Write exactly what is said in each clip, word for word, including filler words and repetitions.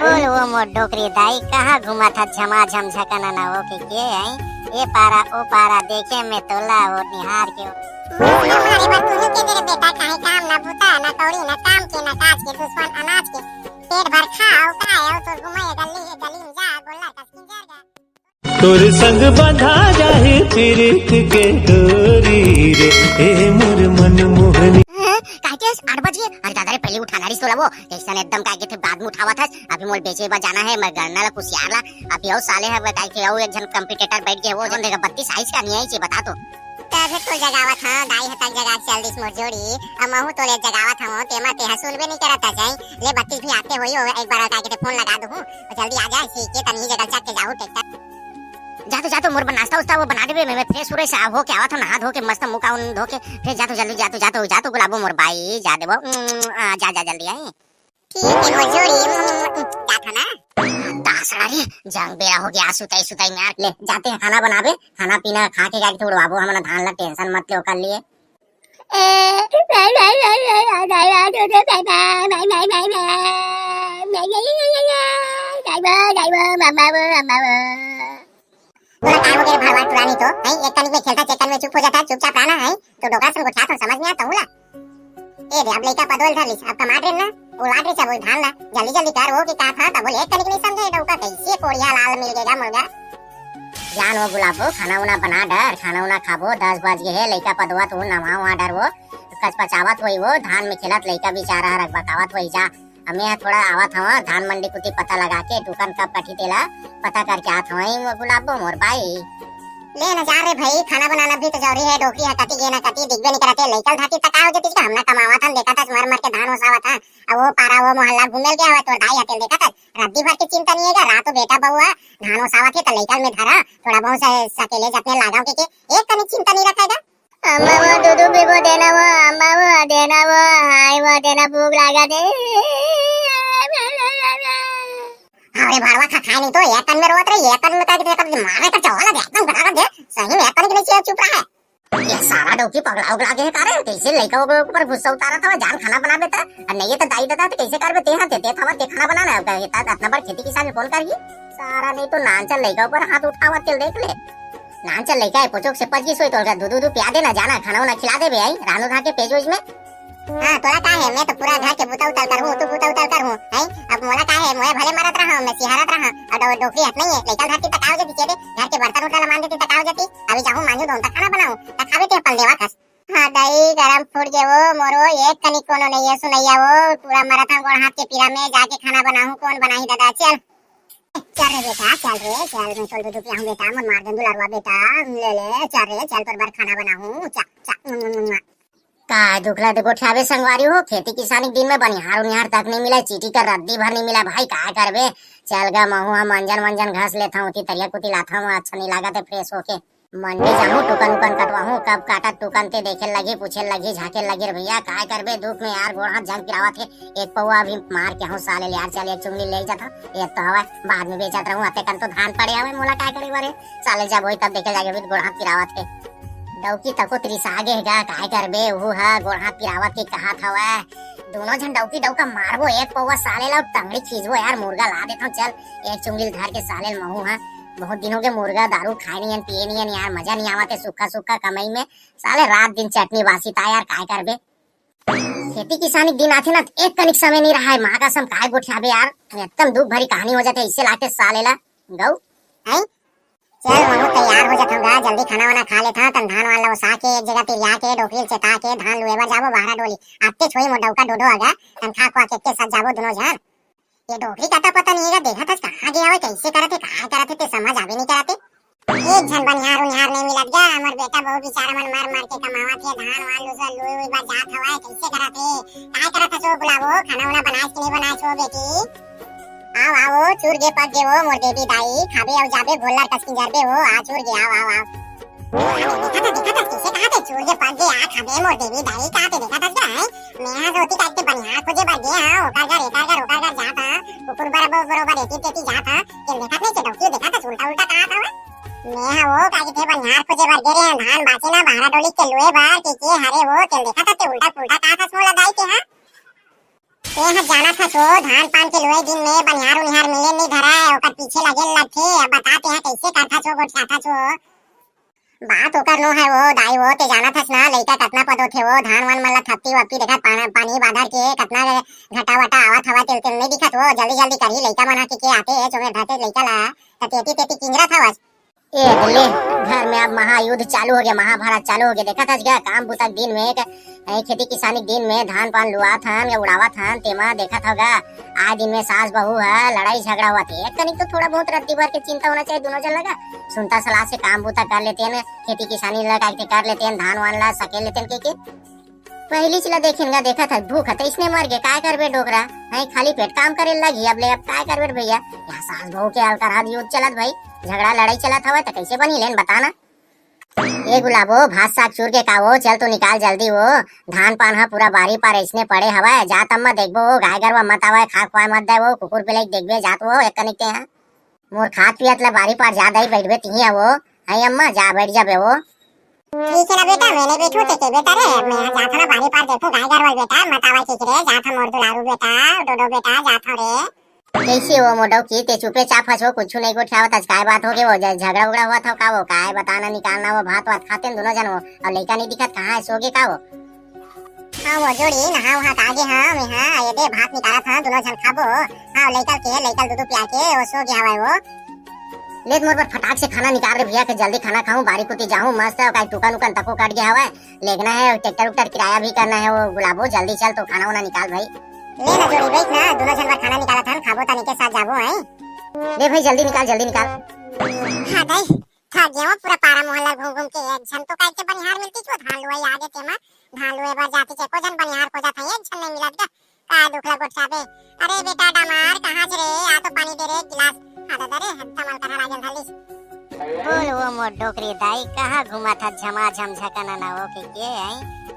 बोल वो मोर डोकरी दाई, कहाँ घूमत हस झमाझम झकना ना हो के, के आई? ए पारा ओ पारा देखे में तोला वो निहार के। हमारे बर तुहू के दे रे बेटा, काहे काम ना बूता, ना कौड़ी, ना काम के, ना काज के, दुश्मन अनाज के, पेट भर खा, अउ का है, अउ तोर घूमे ये गली, ये गली में जा, गोल्लर कस किंजर गा। तोर संग बंधा जाही पीरित के डोरी रे, ए मोर मन मोहनी। हैं? काय के आठ बज गे? अरे दादा रे, पहले उठा ना रिस तोला वो। कैसन एकदम काय के थे बाद में उठावत हस? अभी मोल बेचे बर जाना है, मैं गन्ना ला कुसियार ला। अभी अउ साले है, काय के अउ एक झन कम्पिटिटर बैठ गे, वो जन देखा बत्तीस आइस का नहीं आइस, बता तो। तभे तो जगावत हंव, दाई ह तक जगा के चल दिस मोर जोड़ी। अब महू तोले जगावत हंव, तेमा तेहा सुनबे नहीं करत हस, हैं? ले बत्तीस भी आते होही, ओ एक बार काय के फोन लगा दूहूं, जल्दी आ जाए, सीख के तनी जगह चक के जाहू ट्रैक्टर। जा तो, जा तो, मोर बर नाश्ता उस्ता वो बना देबे, मैं, मैं फ्रेश उरेश आ, होके आवत हंव, नहा धो के, मस्त मुंह कान धो के, फिर जा तो, जल्दी जा तो, जा तो, जा तो, गुलाबो मोर बाई, जा देबो, उम, आ, जा, जा, जल्दी आई। ठीक है, मोर जोड़ी, जात हंव ना। दासड़ा रे, जंग बेरा हो गया, सुताई, सुताई में यार, ले, जाते हैं खाना बनाबे, खाना पीना खा के जाके उड़वाबो, हमन धान ला टेंशन मत ले ओकर लिए। तोला काय हो गे रे भरवा टुरानी तो, हैं? एक कनिक में खेलता, चेक कनिक में चुप हो जाता, चुपचाप रहना है। तो डोकरा सन गोठियात हंव, समझ नहीं आता हूँ ला। ए दे, अब लइका पदोल धर लिस, अब कमात रे ना, उलाट रे सब धान ला, जल्दी जल्दी कर वो के का था, तब बोले एक कनिक नहीं समझे, डौका कैसे कोड़िया लाल मिल गएगा मुर्गा। जान वो गुलाबो, खाना उना बना डर, खाना उना खाबो, दस बज गे हे, लइका पदवा तू नवा वहाँ डर वो, कचपचावत होई वो, धान में खेलत लइका बेचारा हर अकबकावत होई जा। अमे ह थोड़ा आवत हव, धान मंडी कुती पता लगा के, टुकन कब कटही तेला पता करके आत हव, वो गुलाबो मोर बाई। ले न जा रे भाई, खाना बनाना भी तो जरूरी है, डोकरी है, कती गे ना कती, दिखबे नहीं करते, लइका धाती तका हो जतिस का, हमना कमावत हन, देखत हस मर मर के धान ओसावत हन, अब वो पारा वो मोहल्ला घूमे ल गया हवे, तोर दाई हतेल देखत हस, रद्दी भर के चिंता नहीं है गा, रात बेटा बउआ धान ओसावत हे, त लइका में धरा, थोड़ा बहुत से सकेले जतने लागाव के, के, एक कनी चिंता नहीं रखेगा। अम्मा वो दूध पीबो देना वो, अम्मा वो देना वो, हाय वो देना, भूख लागा दे। अरे भरवा खा खाए नहीं तो एक कन में रोत रही, एक कन में का के मारे का चावल दे, एकदम गड़ा दे, सही में एक कन के नहीं चुप रहा है। ये सारा डौकी पगला उगला गे हे का रे? कैसे लइका ओकर ऊपर गुस्सा उतारत हवय? जान खाना बनाबे त, अउ नहीं त दाई ददा त कैसे करबे? ते हा ते, ते थवा ते खाना बना ना, अतना बड़ खेती किसानी कोन करही? सारा नहीं तो नानचन लइका ऊपर हाथ उठावत तेल देख ले। नानचन लइका हे, पोचोक से पच्चीस होई तोर का, दूध दूध पिया देना, जाना खाना उना खिला देबे, आई रानू धा के पेज उज में। हाँ, तोला का हे, मैं तो पूरा घर के बुता उतल करहूँ, तू बुता उतल करहूँ, हैं? अब मोला का हे, मोला भले मरत रहा, मैं सिहारत रहा, अउ डो-, डोकरी हट नहीं है, लइका धरती तक आओ जती, चेरे, घर के बर्तन उठा ला मान देती तक आओ जती, अभी जाहूँ मांजू धोऊँ, तक खाना बनाऊँ, तक खावे ते अपन देवा कस। हाँ, दाई, गरम फूट गे वो, मोरो एक कनी कोनो नहीं है, सुनैया वो, पूरा मरत हूँ गोड़ हाथ के पीरा में, जाके खाना बनाहूँ, कौन बनाही दादा, चल। चल रे बेटा, चल रे, चल, मैं तोल दूध पियाहूँ बेटा, मोर मार दे दुलरवा बेटा, ले ले, चल रे, चल, तोर बर खाना बनाहूँ, चा, चा, मुआ, मुआ, मुआ। का दुखला गोठियाबे संगवारी हो, खेती किसानी के दिन में बनिहार उनिहार तक नहीं मिला, चीटी कर रद्दी भर नहीं मिला भाई, का करबे? चल गा महू हम अंजन वंजन घस लेथंव, उती तरिया कुती लाथंव, अच्छा नहीं लागत है फ्रेश होके। मंडी जाहूँ, टुकन उकन कटवाहूँ, कब काटत टुकन ते देखे लगी, पूछे लगी, झांके लगी रे भैया, का करबे दुख में यार, गोड़ हाथ जंग पिरावत हे, एक पौवा भी मार के हूँ साले ले यार, चल एक चुंगली ले जाता, एक तो हवा बाद में बेचत रहूँ, अते कन तो धान पड़े हवे, मोला का करे बरे, साले जब होई तब देखे जाके भी गोड़ हाथ पिरावत हे। डौकी तको त्रिसा गे हे गा, काय करबे, ओहू ह गोड़ हाथ पिरावत के कहात हवय। दोनों झन डौकी डौका मारबो, एक पौवा साले ला टंगड़ी खींचबो यार, मुर्गा ला देथंव, चल, एक चुंगिल धर के साले ल महू ह। बहुत दिन हो गए मुर्गा दारू खाए नियन, पिए नियन यार, मजा नहीं आवत है सुक्खा सुक्खा कमाई में। साले रात दिन चटनी बासी ता यार, काय करबे। खेती किसानी के दिन आथे ना, त एक कनिक समय नहीं रहा है, माँ कसम काय गोठियाबे यार, एकदम दुख भरी कहानी हो जाथे, इससे लागथे साले ला गऊ। हैं? चल, महू तैयार हो जाथंव गा, जल्दी खाना वाना खा लेथंव, तन धान वान ल ओसा के, एक जगह तिरिया के, डोकरी ल चेता के, धान लुए बर जाबो बाहरा डोली। आते छोई मोर डौका डोडो आ गा, तन खा खुआ के, के साथ जाबो दोनों झन। ये डोकरी का तो पता नहीं है, देखत हस कहाँ गया हवे, कैसे करत हे, कहाँ करत हे, ते समझ आवे नहीं करत हे। एक झन बनिहार उनिहार नहीं मिलत गा, हमर बेटा बहू बेचारा मन मर मर के कमावत हे, धान वान लुए लुए बर जात हवय, कैसे करत हे, काय करत हस ओ गुलाबो, खाना वाना बनाए के नहीं बनाए हो बेटी? आओ, आओ, चूर गे पक गे वो मोर देवी दाई, खाबे अउ जाबे गोल्लर कस किंजरबे वो, आ चूर गे, आओ, आओ, आओ। देखा था, देखा था, कैसे कहा थे, चूर गे पक गे, आ खाबे मोर देवी दाई, कहा थे, देखा था क्या है? मैं हा सोची काट के बनिहार खोजे बर गे हा, ओकर घर, एकर घर, ओकर घर जात हा, कुकुर बराबर, बरोबर एती तेती जात हा, ये देखा नहीं, चटौकी देखा था, उल्टा उल्टा कहा था वो। मैं हा वो काट के बनिहार खोजे बर गे रहे, धान बाचे ना, बाहरा डोली के लुए बर, के, के हरे वो, तेल देखा था, ते उल्टा पुल्टा कहा था, मोला दाई के हा। तें ह जानत हस वो, धान पान के लुवई दिन में बनिहार उनिहार मिले नी धरय, ओकर पीछे लगे लगथे। अब बता, तें ह कइसे करथस वो, गोठियाथस वो? बात ओकर नो हे वो दाई वो, तें जानत हस ना, लइका कतना पदोथे वो, धान वान मन ला थपटी वपटी देखत, पान-, पानी बादर के कतना घटा वटा आवत हवय, तेल तेल नइ दिखत वो, जल्दी जल्दी करही, लइका मन ह के, के आथे, चोमेर धरथे लइका ला, त तेती तेती किंजरत हवस। ए ले, घर में अब महायुद्ध चालू हो गया, महाभारत चालू हो गया। देखत हस गा, काम बुता के दिन में, ए, खेती किसानी के दिन में धान पान लुआत हन या उड़ावत हन, तेमा देखत हव गा, आए दिन में सास बहू ह लड़ाई झगड़ा होवत हे। एक कनिक तो थोड़ा बहुत रद्दी भर के चिंता होना चाहिए दोनों जन लगा। सुनता सलाह से काम बुता कर लेते हैं, खेती किसानी लगा के कर लेते हैं, धान वान ला सकेल लेते हैं, के, के? पहिलीच ला देखेन गा, देखत हस, भूख ह त इसने मर गे, काय करबे डोकरा, हैं, खाली पेट काम करे लगही अब ले, अब काय करबे रे भैया? यहाँ सास बहू के अलकरहा युद्ध चलत भाई, झगड़ा लड़ाई चलत हवय, त कैसे बनी लेन, बता ना। ए गुलाबो, भात साग चूर के का वो, चल तो निकाल जल्दी वो, धान पान ह पूरा बारी पार अइसने पड़े हवय, जात अम्मा देखबो वो, गाय गरवा मत आवय, खा खुआ मत दे वो, कुकुर बिलाई के देखबे जात वो, एक कनिक ते ह। मोर खात पियत ला बारी पार जा दाई, बैठबे तिही वो। हई अम्मा, जा बैठ जाबे वो। ठीक है ना बेटा, मैं नहीं बैठू ते के बेटा रे, मैं जात हूँ ना बारी पार देखू गाय गरवा ल बेटा, मत आवा के रे, जात हूँ मोर दुलारू बेटा, डोडो बेटा, जात हूँ रे। कैसे हो मोडो की ते चुपे चाप हस वो, कुछ नहीं गोठियावत हस, काय बात हो गए वो, झ-, झगड़ा उगड़ा हुआ था का वो, काय बताना निकालना वो, भात वात खाते हैं दोनों जन वो, और लइका नहीं दिखत, कहाँ है, सो गए का वो? हाँ वो जोड़ी नहा वहा के आगे हाँ मैं हाँ ये दे भात निकालत हाँ दोनों झन खाबो। हाँ लइका के लइका दूध पिया के वो सो गया हवय वो। ले मोर बर फटाक से खाना निकाल रे भैया के जल्दी खाना खाऊं बारी कुती जाऊं मस्त है काई टुकन उकन तको कट गया हवय। लेगना है ट्रैक्टर उक्टर किराया भी करना है वो गुलाबो जल्दी चल तो खाना वाना निकाल भाई। ले ना जोड़ी बैठ ना दोनों झन बर खाना निकालत हन खाबो तनी के साथ जाबो हैं। ले भाई जल्दी निकाल जल्दी निकाल। हाँ दाई थक गेंव पूरा पारा मोहल्ला घूम घूम के एक झन तो काई के बनिहार मिलती छो धान लुवई आगे तेमा धान लुए बर जाती एको झन बनिहार खोजत हई एक झन नहीं मिलत गा। का दुख ला गोठियाबे। अरे बेटा डामार कहाँ रे आ तो पानी दे रे एक गिलास। हाँ दादा रे एकदम अलकरहा लागल हलिस। बोल वो मोर डोकरी दाई कहाँ घूमत हस झमाझम झकना ना हो के के आई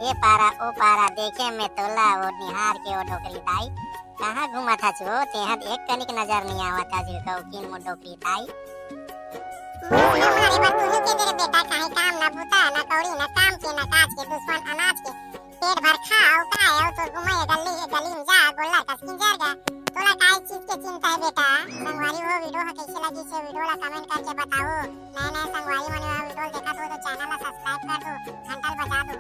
ए पारा ओ पारा देखे में तोला वो निहार के वो डोकरी दाई। कहाँ घूमत हस वो तेहर एक कनिक नजर नहीं आवत हस कौकिन मोर डोकरी दाई। मारे बर तुही के दे रे बेटा काहे काम ना बूता ना कौड़ी ना काम के ना काज के दुश्मन अनाज के पेट भर खा अउ का है अउ तो घूमे गली गली में जा गोल्लर कस किंजर गा। तोला काय चीज के चिंता है बेटा? संगवारी हो वीडियो ह कैसे लगी से वीडियो ला कमेंट करके बताओ। नए नए संगवारी मन वीडियो देखत हो तो चैनल ला सब्सक्राइब कर दो घंटा ला बजा दो।